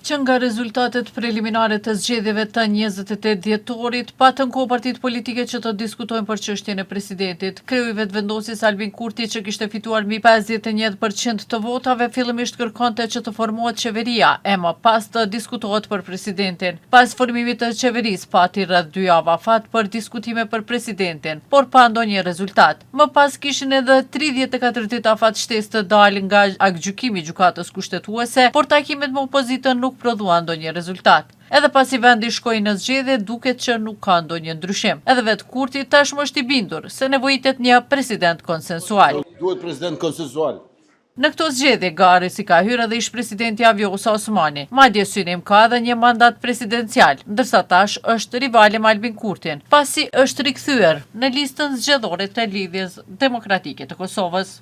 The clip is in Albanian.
Që nga rezultatet preliminare të zgjedhjeve të 28 dhjetorit, patën kohë partitë politike që të diskutojnë për çështjen e presidentit. Kreu i Vetëvendosjes Albin Kurti, që kishte fituar mbi 51% të votave, fillimisht kërkonte që të formohet qeveria, e më pas të diskutohet për presidentin. Pas formimit të qeverisë, pati rreth dy javë afat për diskutime për presidentin, por pa ndonjë rezultat. Më pas kishin edhe 34 ditë afat shtesë të dalë nga aktgjykimi i Gjykatës Kushtetuese, por takimet me opozitën nuk prodhuan ndonjë rezultat. Edhe pasi vendi shkoi në zgjedhje, duket që nuk ka ndonjë ndryshim. Edhe vetë Kurti tashmë është i bindur se nevojitet një president konsensual. Duhet president konsensual. Në këto zgjedhje garës i ka hyrë edhe ish-presidentja Vjosa Osmani. Madje synim ka edhe një mandat presidencial, ndërsa tash është rivale me Albin Kurtin, pasi është rikthyer në listën zgjedhore të Lidhjes Demokratike të Kosovës.